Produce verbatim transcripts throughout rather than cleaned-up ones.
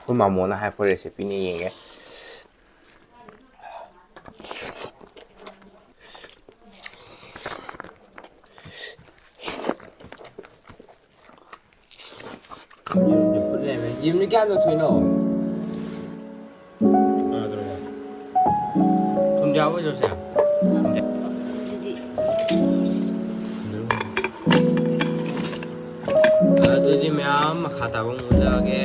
ꯑꯩꯈꯣꯏ ꯃꯥꯃꯣꯅ ꯍꯥꯏꯔꯛꯄ recipeꯅꯦ, ꯌꯦꯡꯒꯦ꯫ ꯌꯦꯔꯨꯝꯁꯦ ꯐꯨꯠ ꯂꯩꯔꯝꯃꯦ꯫ ꯌꯦꯔꯨꯝꯁꯦ ꯀꯌꯥꯝ ꯂꯧꯊꯣꯛꯏꯅꯣ? ꯊꯨꯝꯁꯦ ꯍꯥꯞꯄꯣꯏꯗ꯭ꯔꯣ ꯁꯦ? ꯑꯗꯨꯗꯤ ꯃꯌꯥꯝ ꯃꯈꯥ ꯇꯥꯕ ꯑꯃꯨꯛ ꯎꯠꯂꯛꯑꯒꯦ꯫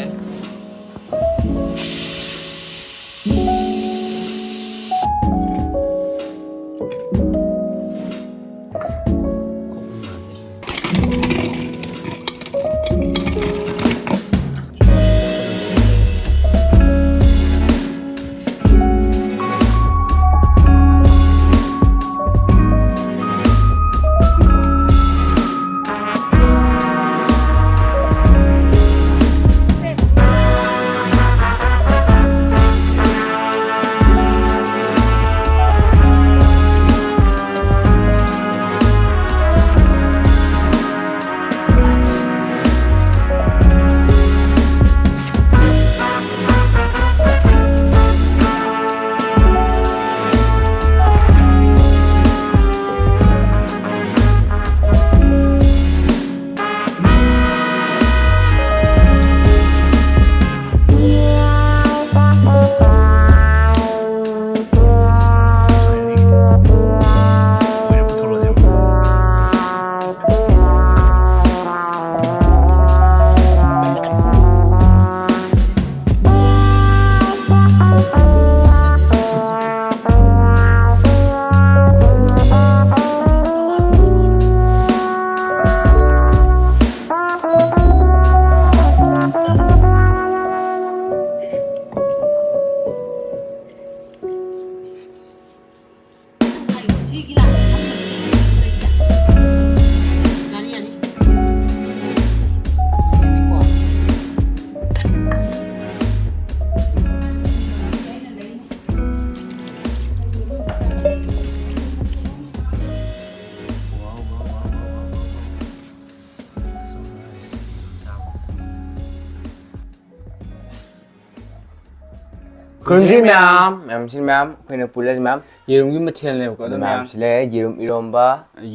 ꯈꯨꯔꯨꯝꯖꯤ ꯃꯌꯥꯝ, ꯃꯌꯥꯝꯁꯤ ꯃꯌꯥꯝ, ꯑꯩꯈꯣꯏꯅ ꯄꯨꯜꯂꯁꯤ ꯃꯌꯥꯝ꯫ ꯌꯦꯔꯨꯝꯒꯤ ꯃꯊꯦꯜꯅꯦꯕꯀꯣ꯫ ꯑꯗꯣ ꯃꯌꯥꯝ ꯃꯌꯥꯝꯁꯤ ꯂꯩꯔꯦ, ꯌꯦꯔꯨꯝ ꯏꯔꯣꯝꯕ,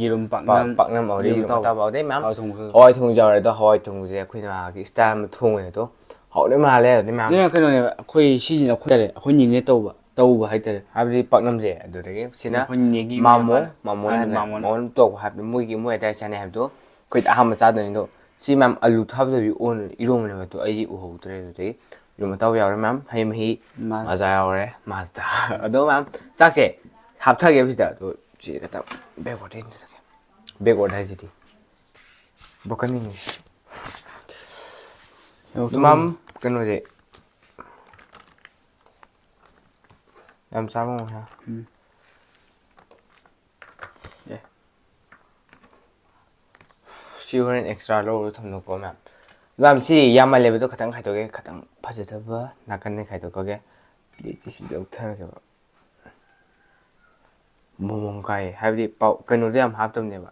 ꯌꯦꯔꯨꯝ ꯄꯥꯛ- ꯄꯥꯛꯅꯝ, ꯄꯥꯛꯅꯝ ꯑꯣꯏꯔꯦ, ꯌꯦꯔꯨꯝ ꯌꯦꯔꯨꯝ ꯑꯇꯥꯎꯕ꯫ ꯑꯇꯥꯎꯕ ꯑꯣꯏꯔꯦ ꯃꯌꯥꯝ꯫ ꯍꯋꯥꯏ ꯊꯣꯡꯕ꯫ ꯍꯋꯥꯏ ꯊꯣꯡꯕꯁꯨ ꯌꯥꯎꯔꯦ, ꯑꯗꯣ ꯍꯋꯥꯏ ꯊꯣꯡꯕꯁꯦ ꯑꯩꯈꯣꯏꯅ ꯃꯥꯒꯤ style ꯑꯃ ꯊꯣꯡꯉꯦ ꯑꯗꯣ ꯍꯥꯎꯗꯤ ꯃꯥꯜꯂꯦ ꯑꯗꯨꯗꯤ ꯃꯌꯥꯝ꯫ ꯑꯗꯨꯅ ꯀꯩꯅꯣꯅꯦꯕ, ꯑꯩꯈꯣꯏ ꯁꯤꯁꯤꯅ ꯑꯩꯈꯣꯏ ꯇꯧꯔꯦ, ꯑꯩꯈꯣꯏ ꯅꯤꯅꯦ ꯇꯧꯕ, ꯇꯧꯕ ꯍꯥꯏꯇꯥꯔꯦ꯫ ꯍꯥꯏꯕꯗꯤ ꯄꯥꯛꯅꯝꯁꯦ ꯑꯗꯨꯗꯒꯤ ꯁꯤꯅ ꯑꯩꯈꯣꯏ ꯅꯤꯅꯦꯒꯤ ꯃꯥꯃꯣ, ꯃꯥꯃꯣ꯫ ꯃꯥꯃꯣꯅ ꯑꯗꯨ ꯍꯥꯏꯕ, ꯃꯥꯃꯣꯅ꯫ ꯃꯥꯃꯣꯅ ꯇꯧꯕ ꯍꯥꯏꯕꯗꯤ ꯃꯣꯏꯒꯤ ꯃꯣꯏ ꯑꯗꯥꯏ ꯆꯥꯅꯩ ꯍꯥꯏꯕꯗꯣ ꯑꯩꯈꯣꯏꯗꯤ ꯑꯍꯥꯟꯕ ꯆꯥꯗꯣꯏꯅꯤ꯫ ꯑꯗꯣ ꯁꯤ ꯃꯌꯥꯝ ꯑꯂꯨ ꯊꯥꯕꯗꯕꯤ ꯑꯣꯟ ꯏꯔꯣꯝꯕꯅꯦꯕ, ꯑꯗꯣ ꯑꯩꯗꯤ ꯎꯍꯧꯗ꯭ꯔꯦ꯫ ꯑꯗꯨꯗꯒꯤ ꯌꯦꯔꯨꯝ ꯑꯇꯥꯎꯕ ꯌꯥꯎꯔꯦ ꯃꯌꯥꯝ, ꯍꯩ ꯃꯍꯤ ꯃꯥꯁ꯫ ꯃꯖꯥ ꯌꯥꯎꯔꯦ, ꯃꯥꯁꯇ꯫ ꯑꯗꯣ ꯃꯌꯥꯝ ꯆꯥꯛꯁꯦ ꯍꯥꯞꯊꯒꯦꯕ ꯁꯤꯗ꯫ ꯑꯗꯣ ꯁꯤ ꯈꯛꯇ backward ꯍꯥꯏꯁꯤꯗꯤ, backward ꯍꯥꯏꯁꯤꯗꯤ broken English꯫ ꯌꯧꯔꯛꯇꯧꯔꯦ꯫ ꯃꯌꯥꯝ ꯀꯩꯅꯣꯁꯦ ꯌꯥꯝ ꯆꯥꯕ ꯉꯝꯃꯣꯏ ꯍꯥ꯫ ꯎꯝ꯫ ꯑꯦ꯫ ꯁꯤ ꯍꯣꯔꯦꯟ extra ꯂꯧꯔꯒ ꯊꯝꯅꯀꯣ ꯃꯌꯥꯝ꯫ ꯃꯌꯥꯝ ꯁꯤ ꯌꯥꯝꯃꯜꯂꯦꯕꯗꯣ ꯈꯤꯇꯪ ꯈꯥꯏꯗꯣꯛꯀꯦ, ꯈꯤꯇꯪ ꯐꯖꯗꯕ ꯅꯥꯀꯟꯗ ꯈꯥꯏꯗꯣꯛꯈ꯭ꯔꯒꯦ꯫ Plateꯁꯤ ꯂꯧꯊꯔꯒꯦꯕ꯫ ꯃꯣꯃꯣ ꯀꯥꯏ ꯍꯥꯏꯕꯗꯤ ꯄꯥꯎ ꯀꯩꯅꯣꯗꯣ ꯌꯥꯝ ꯍꯥꯞꯇꯕꯅꯦꯕ꯫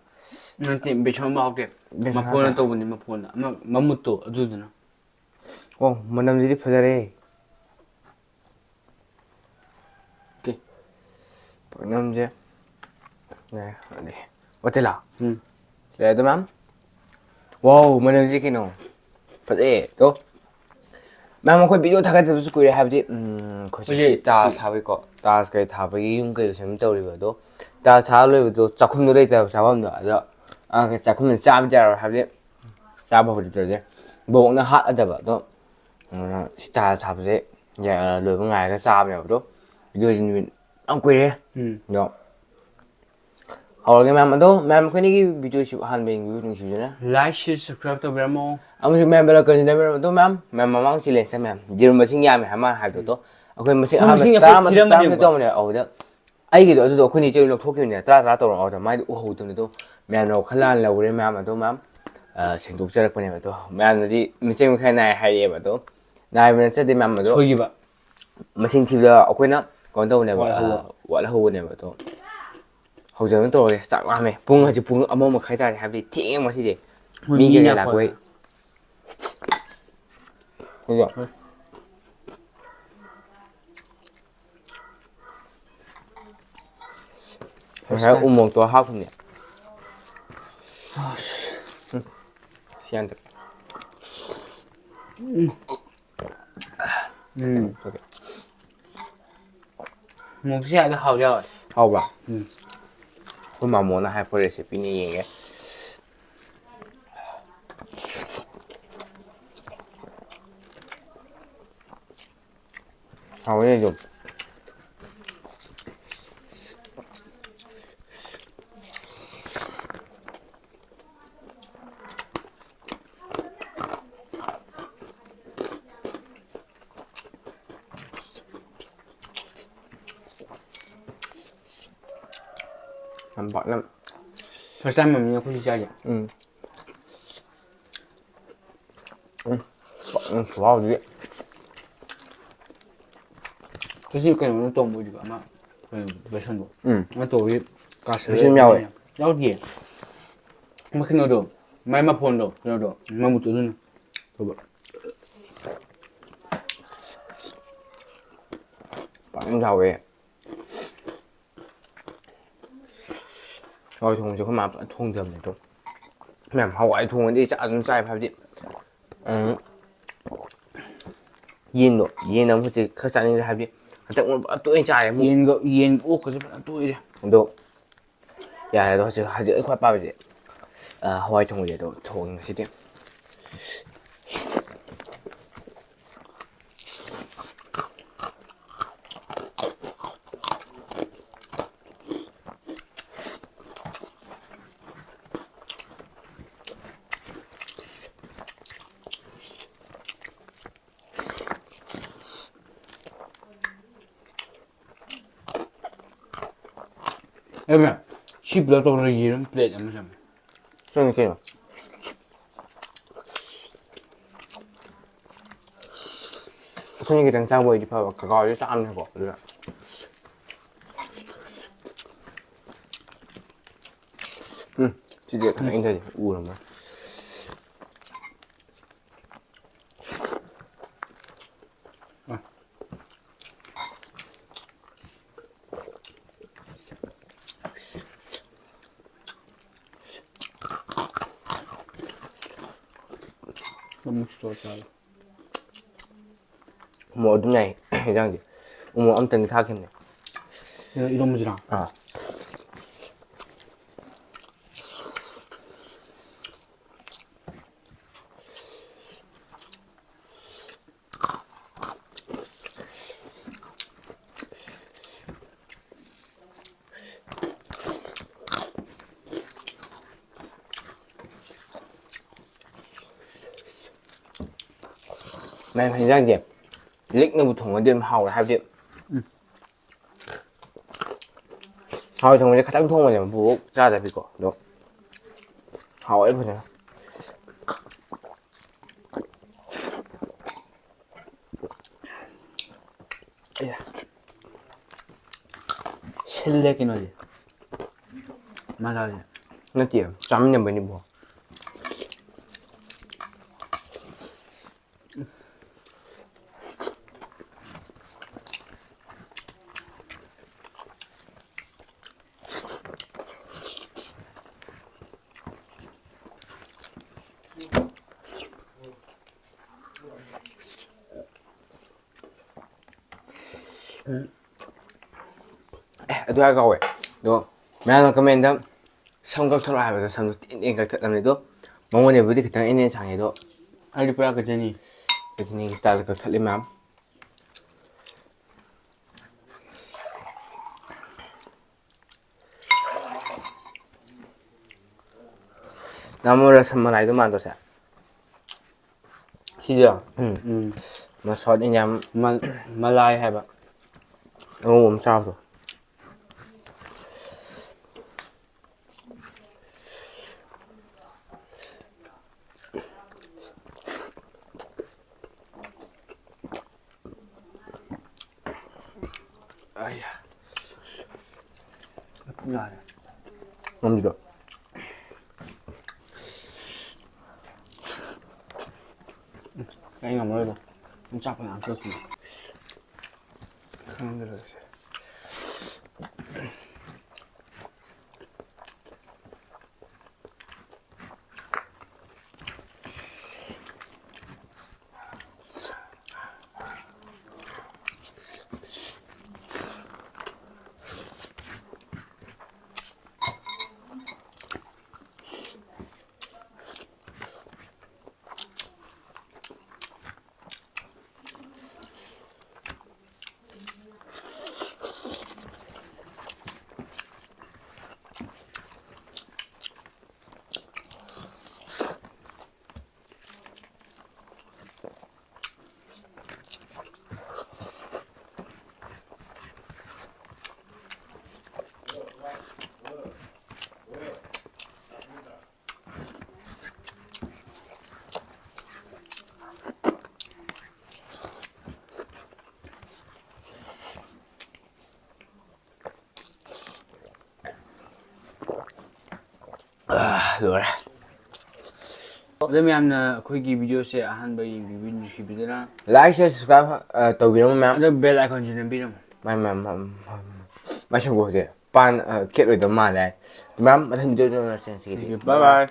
ꯅꯠꯇꯦ, ꯕꯦꯁꯣꯟ ꯍꯥꯎꯇꯦ꯫ ꯕꯦꯁꯣꯟ ꯃꯐꯣꯟꯅ ꯍꯥꯞꯇꯦ꯫ ꯇꯧꯕꯅꯤ, ꯃꯐꯣꯟꯅ꯫ ꯑꯃ ꯃꯃꯨꯠꯇꯣ ꯑꯗꯨꯗꯨꯅ꯫ ꯑꯣ, ꯃꯅꯝꯁꯤꯗꯤ ꯐꯖꯔꯦ꯫ ꯑꯣꯀꯦ꯫ ꯄꯥꯛꯅꯝꯁꯦ꯫ ꯌꯥꯔꯦ, ꯑꯗꯨꯗꯤ꯫ ꯑꯣꯇꯦꯂꯥ꯫ ꯎꯝ꯫ ꯁꯤꯗ ꯑꯗꯨꯝ ꯃꯌꯥꯝ꯫ ꯋꯥꯎ, ꯃꯅꯝꯁꯤ ꯀꯩꯅꯣ? ꯐꯖꯩꯌꯦ, ꯇꯣ꯫ ꯃꯌꯥꯝ, ꯑꯩꯈꯣꯏ video ꯊꯥꯒꯠꯇꯕꯁꯨ ꯀꯨꯏꯔꯦ, ꯍꯥꯏꯕꯗꯤ, ꯎꯝ, ꯑꯩꯈꯣꯏ ꯁꯤ ꯍꯧꯖꯤꯛ ꯇꯥꯖ ꯁꯤ ꯁꯥꯕꯒꯤꯀꯣ, ꯇꯥꯖ ꯀꯩ ꯊꯥꯕꯒꯤ ꯌꯨꯝ ꯀꯩ ꯁꯦꯝ ꯇꯧꯔꯤꯕ ꯑꯗꯣ, ꯇꯥꯖ ꯁꯥꯕ ꯂꯣꯏꯕꯗꯣ ꯆꯥꯛꯈꯨꯝꯗꯣ ꯂꯩꯇꯕ ꯆꯥꯐꯝꯗꯣ, ꯑꯗꯣ, ꯑꯥ, ꯆꯥꯛꯈꯨꯝꯗ ꯆꯥꯕꯗꯤ ꯌꯥꯔꯣꯏ, ꯍꯥꯏꯕꯗꯤ ꯆꯥꯕ ꯍꯧꯔꯛꯇ꯭ꯔꯗꯤ ꯕꯣꯛꯅ ꯍꯥꯠꯂꯗꯕ ꯑꯗꯣ, ꯎꯝ, ꯁꯤ ꯇꯥꯖ ꯁꯥꯕꯁꯦ ꯌꯥ-, ꯂꯣꯏꯕ ꯉꯥꯏꯔꯒ ꯆꯥꯕꯅꯦꯕ ꯑꯗꯣ, videoꯁꯤ ꯅꯨꯃꯤꯠ ꯌꯥꯝ ꯀꯨꯏꯔꯦ꯫ ꯎꯝ꯫ ꯑꯗꯣ, ꯍꯧꯔꯒꯦ ꯃꯌꯥꯝ꯫ ꯑꯗꯣ ꯃꯌꯥꯝ, ꯑꯩꯈꯣꯏꯅꯤꯒꯤ videoꯁꯤ ꯑꯍꯥꯟꯕ ꯌꯦꯡꯕꯤꯕ ꯅꯨꯡꯁꯤꯕꯤꯗꯨꯅ Like, share, subscribe ꯇꯧꯕꯤꯔꯝꯃꯣ꯫ ꯑꯃꯁꯨ ꯃꯌꯥꯝ ꯕꯦꯜ ꯑꯥꯏꯀꯟꯁꯤ ꯅꯝꯕꯤꯔꯝꯃꯣ꯫ ꯑꯗꯣ ꯃꯌꯥꯝ, ꯃꯌꯥꯝ ꯃꯃꯥꯡ challengeꯇ ꯃꯌꯥꯝ ꯌꯦꯔꯨꯝ ꯃꯁꯤꯡ ꯌꯥꯝꯃꯦ ꯍꯥꯏꯕ ꯃꯥꯅ ꯍꯥꯏꯕꯗꯣ꯫ ꯑꯗꯣ ꯑꯩꯈꯣꯏ ꯃꯁꯤꯡ ꯑꯩꯈꯣꯏ ꯑꯍꯥꯟꯕ ꯃꯁꯤꯡ ꯑꯩꯈꯣꯏ ꯇꯔꯥꯃꯥꯊꯣꯏ, ꯊꯤꯔꯝꯕꯅꯦꯕ꯫ ꯇꯔꯥꯃꯥꯊꯣꯏ ꯇꯧꯕꯅꯦ꯫ ꯑꯗꯨꯗ ꯑꯩꯒꯤꯗꯣ ꯑꯗꯨꯗꯣ ꯑꯩꯈꯣꯏꯅꯤ ꯏꯆꯦ ꯂꯧꯊꯣꯛꯈꯤꯕꯅꯦ, ꯇꯔꯥ ꯇꯔꯥ ꯇꯧꯔꯣ꯫ ꯑꯗꯨꯗ ꯃꯥꯏꯗꯤ ꯎꯍꯧꯗꯕꯅꯦ꯫ ꯑꯗꯣ ꯃꯌꯥꯝꯅ ꯋꯥꯈꯜ ꯂꯥꯟꯅ ꯂꯧꯔꯦ ꯃꯌꯥꯝ꯫ ꯑꯗꯣ ꯃꯌꯥꯝ, ꯑ, ꯁꯦꯡꯗꯣꯛꯆꯔꯛꯄꯅꯦꯕ꯫ ꯑꯗꯣ ꯃꯌꯥꯝꯅꯗꯤ ꯃꯤꯆꯪ ꯃꯤꯈꯥꯏ ꯅꯥꯏ ꯍꯥꯏꯔꯛꯑꯦꯕ꯫ ꯑꯗꯣ ꯅꯥꯏꯕ ꯅꯠꯆꯗꯦ ꯃꯌꯥꯝ꯫ ꯑꯗꯣ ꯁꯣꯏꯈꯤꯕ꯫ ꯃꯁꯤꯡ ꯊꯤꯕꯗ ꯑꯩꯈꯣꯏꯅ ꯀꯩꯅꯣ ꯇꯧꯕꯅꯦꯕ, ꯋꯥꯠꯍꯧꯕ꯫ ꯑ, ꯋꯥꯠꯍꯧꯕꯅꯦꯕ꯫ ꯑꯗꯣ ꯍꯧꯖꯤꯛ ꯑꯗꯨꯝ ꯇꯧꯔꯒꯦ, ꯆꯥꯛ ꯂꯥꯝꯃꯦ꯫ ꯄꯨꯡ ꯍꯧꯖꯤꯛ ꯄꯨꯡ ꯑꯃ ꯃꯈꯥꯏ ꯇꯥꯔꯦ, ꯍꯥꯏꯕꯗꯤ ꯊꯦꯡꯉꯦ ꯉꯁꯤꯁꯦ꯫ ꯃꯣꯏ ꯃꯤ ꯃꯤ ꯀꯩꯀꯩ ꯂꯥꯛꯄ ꯂꯥꯛꯄꯩ꯫ ꯑꯗꯣ ꯉꯁꯥꯏ ꯎꯃꯣꯔꯣꯛꯇꯣ ꯍꯥꯞꯈꯤꯕꯅꯦ꯫ ꯁꯤ ꯍꯟꯗꯛ꯫ ꯎꯝ꯫ ꯃꯣꯔꯣꯛꯁꯦ ꯌꯥꯝꯅ ꯍꯥꯎꯗꯤ ꯍꯥꯎꯋꯦ꯫ ꯍꯥꯎꯕ꯭ꯔꯥ? ꯎꯝ꯫ ꯑꯩꯈꯣꯏ ꯃꯥꯃꯣꯅ ꯍꯥꯏꯔꯛꯄ recipeꯅꯦ, ꯌꯦꯡꯒꯦ꯫ ꯍꯥꯎꯋꯦ ꯑꯗꯨꯝ꯫ ꯌꯥꯝ ꯄꯥꯛꯅꯝ꯫ First time ꯑꯣꯏꯕꯅꯤꯅ ꯑꯩꯈꯣꯏꯁꯨ ꯆꯥꯏꯁꯦ꯫ ꯎꯝ꯫ ꯎꯝ꯫ ꯄꯥꯛꯅꯝ ꯈꯨꯍꯥꯎꯁꯤꯗꯤ꯫ ꯉꯁꯤ ꯀꯩꯅꯣꯅ ꯇꯧꯕ ꯑꯣꯏꯗꯣꯏꯕ ꯑꯃ, ꯀꯩꯅꯣ, ꯕꯦꯁꯟꯗꯣ꯫ ꯎꯝ꯫ ꯑꯃ ꯇꯧꯕꯒꯤ ꯀꯥꯁꯜꯂꯦ꯫ ꯕꯦꯁꯟ ꯌꯥꯎꯋꯦ? ꯌꯥꯎꯗꯤꯌꯦ꯫ ꯑꯃ ꯀꯩꯅꯣꯗꯣ, ꯃꯥꯏ ꯃꯐꯣꯟꯗꯣ, ꯀꯩꯅꯣꯗꯣ, ꯃꯃꯨꯠꯇꯣ ꯑꯗꯨꯅ ꯇꯧꯕ꯫ ꯄꯥꯛꯅꯝ ꯍꯥꯎꯋꯦ꯫ ꯍꯋꯥꯏ ꯊꯣꯡꯕꯁꯦ ꯑꯩꯈꯣꯏ ꯃꯥ ꯐꯖꯅ ꯊꯣꯡꯖꯕꯅꯦ ꯑꯗꯣ꯫ ꯃꯌꯥꯝ ꯍꯋꯥꯏ ꯊꯣꯡꯕꯗꯤ ꯆꯥ ꯑꯗꯨꯝ ꯆꯥꯏꯕ, ꯍꯥꯏꯕꯗꯤ, ꯎꯝ, ꯌꯦꯟꯗꯣ, ꯌꯦꯟ ꯑꯃꯨꯛ ꯍꯧꯖꯤꯛ ꯈꯔ ꯆꯥꯅꯤꯡꯗ꯭ꯔꯦ, ꯍꯥꯏꯕꯗꯤ ꯍꯟꯗꯛ ꯃꯔꯛ ꯐꯖꯅ ꯇꯣꯏꯅ ꯆꯥꯔꯦ ꯑꯃꯨꯛ꯫ ꯌꯦꯟꯒ, ꯌꯦꯟ ꯑꯣꯛꯀꯁꯦ ꯐꯖꯅ ꯇꯣꯏꯔꯦ꯫ ꯑꯗꯣ ꯌꯥꯔꯦ, ꯑꯗꯣ ꯍꯧꯖꯤꯛ, ꯍꯧꯖꯤꯛ ꯑꯩ ꯈ꯭ꯋꯥꯏ ꯄꯥꯝꯃꯤꯁꯦ, ꯑ, ꯍꯋꯥꯏ ꯊꯣꯡꯕꯁꯦ ꯑꯗꯣ ꯊꯣꯡꯉꯦ ꯉꯁꯤꯗꯤ꯫ ꯑꯦ ꯃꯦꯝ, ꯁꯤ ꯄꯨꯂꯞ ꯇꯧꯔꯒ ꯌꯦꯔꯨꯝ plate ꯑꯃ ꯆꯪꯉꯦ꯫ ꯆꯪꯉꯦ ꯀꯩꯅꯣ꯫ ꯑꯩꯈꯣꯏꯅ ꯈꯤꯇꯪ ꯆꯥꯕ ꯑꯣꯏꯗꯤ ꯐꯕ, ꯀꯀꯥ ꯍꯣꯏꯁꯨ ꯆꯥꯕꯅꯤꯅꯀꯣ, ꯑꯗꯨꯅ꯫ ꯎꯝ, ꯁꯤꯗꯤ ꯈꯤꯇꯪ ꯏꯪꯊꯔꯗꯤ ꯎꯔꯝꯃꯣꯏ꯫ ꯑ꯫ ꯑꯃꯨꯛꯁꯨ ꯇꯧꯔ ꯆꯥꯔꯣ꯫ ꯃꯣꯔꯣꯛ ꯑꯗꯨꯝ ꯌꯥꯏ ꯍꯦꯟꯖꯥꯡꯗꯤ꯫ ꯎꯃꯣꯔꯣꯛ ꯑꯝꯇꯪꯗꯤ ꯊꯥꯛꯈꯤꯕꯅꯦ꯫ ꯏꯔꯣꯝꯕꯁꯤꯔꯣ? ꯑꯥ꯫ ꯃꯌꯥꯝ ꯍꯦꯟꯖꯥꯡꯁꯦ ꯂꯤꯛꯅꯕꯨ ꯊꯣꯡꯉꯗꯤ ꯑꯗꯨꯝ ꯍꯥꯎꯔꯦ, ꯍꯥꯏꯕꯗꯤ ꯎꯝ꯫ ꯍꯋꯥꯏ ꯊꯣꯡꯕꯁꯦ ꯈꯤꯇꯪ ꯊꯣꯡꯕꯅꯦꯕ, ꯄꯨꯕꯣꯛ ꯆꯥꯗꯕꯤꯀꯣ, ꯑꯗꯣ ꯍꯥꯎꯋꯦ ꯐꯖꯅ꯫ ꯑꯦ꯫ ꯁꯤꯜꯂꯦ ꯀꯩꯅꯣꯁꯦ꯫ ꯃꯁꯥꯁꯦ꯫ ꯅꯠꯇꯦ, ꯆꯥꯃꯤꯟꯅꯕꯩꯅꯤꯕꯣ꯫ ꯑꯦ, ꯑꯗꯨ ꯍꯥꯏꯔ ꯀꯥꯎꯋꯦ꯫ ꯑꯗꯣ ꯃꯌꯥꯝꯅ comment ꯁꯝ ꯀꯛꯊꯠꯂꯣ ꯍꯥꯏꯕꯗꯣ ꯁꯝꯗꯣ ꯇꯦꯟ ꯇꯦꯟ ꯀꯛꯊꯠꯂꯝꯃꯦ꯫ ꯑꯗꯣ ꯃꯉꯣꯟꯗꯩꯕꯨꯗꯤ ꯈꯤꯇꯪ ꯑꯦꯟ ꯑꯦꯟ ꯁꯥꯡꯉꯦ꯫ ꯑꯗꯣ ꯑꯩꯗꯤ ꯄꯨꯔꯥ ꯀꯛꯆꯅꯤ꯫ ꯀꯛꯆꯅꯤꯒꯤ style ꯗ ꯀꯛꯊꯠꯂꯤ ꯃꯌꯥꯝ꯫ ꯅꯃꯣ ꯔꯁ ꯃꯂꯥꯏꯗꯣ ꯃꯥꯟꯗ꯭ꯔꯣ ꯁꯦ? ꯁꯤꯁꯦ? ꯎꯝ꯫ ꯎꯝ꯫ ꯃ-, South Indian꯫ ꯃ-, ꯃꯂꯥꯏ ꯍꯥꯏꯕ꯫ ꯑꯉꯧꯕ ꯑꯃ ꯆꯥꯕꯗꯣ꯫ ꯑꯩꯌꯥ꯫ ꯌꯥꯔꯦ꯫ ꯉꯝꯗ꯭ꯔꯣ? ꯑꯩ ꯉꯝꯃꯔꯣꯏꯗ꯫ ꯅꯪ ꯆꯥꯛ ꯐꯅꯌꯥꯝ ꯆꯥꯁꯤꯜꯂꯦ꯫ ꯈꯪꯗ꯭ꯔꯦ ꯑꯩꯁꯦ꯫ ꯂꯣꯏꯔꯦ꯫ ꯑꯗꯣ ꯃꯌꯥꯝꯅ ꯑꯩꯈꯣꯏꯒꯤ ꯚꯤꯗꯤꯑꯣꯁꯦ ꯑꯍꯥꯟꯕ ꯌꯦꯡꯕꯤꯕ ꯅꯨꯡꯁꯤꯕꯤꯗꯅ Like, share, subscribe ꯑ, ꯇꯧꯕꯤꯔꯝꯃꯣ ꯃꯌꯥꯝ꯫ ꯑꯗꯣ bell iconꯁꯨ ꯅꯝꯕꯤꯔꯝꯃꯣ꯫ ꯃꯌꯥꯝ ꯃꯌꯥꯝ ꯃꯌꯥꯝ ꯃꯌꯥꯝ ꯃꯥꯏ ꯁꯪꯒꯣꯝꯁꯦ ꯄꯥꯟ ꯈꯦꯠꯂꯣꯏꯗꯕ ꯃꯥꯜꯂꯦ꯫ ꯃꯌꯥꯝ ꯃꯊꯪ ꯚꯤꯗꯤꯑꯣꯗ ꯎꯅꯔꯁꯦ ꯉꯁꯤꯒꯤꯗꯤ꯫ Bye bye.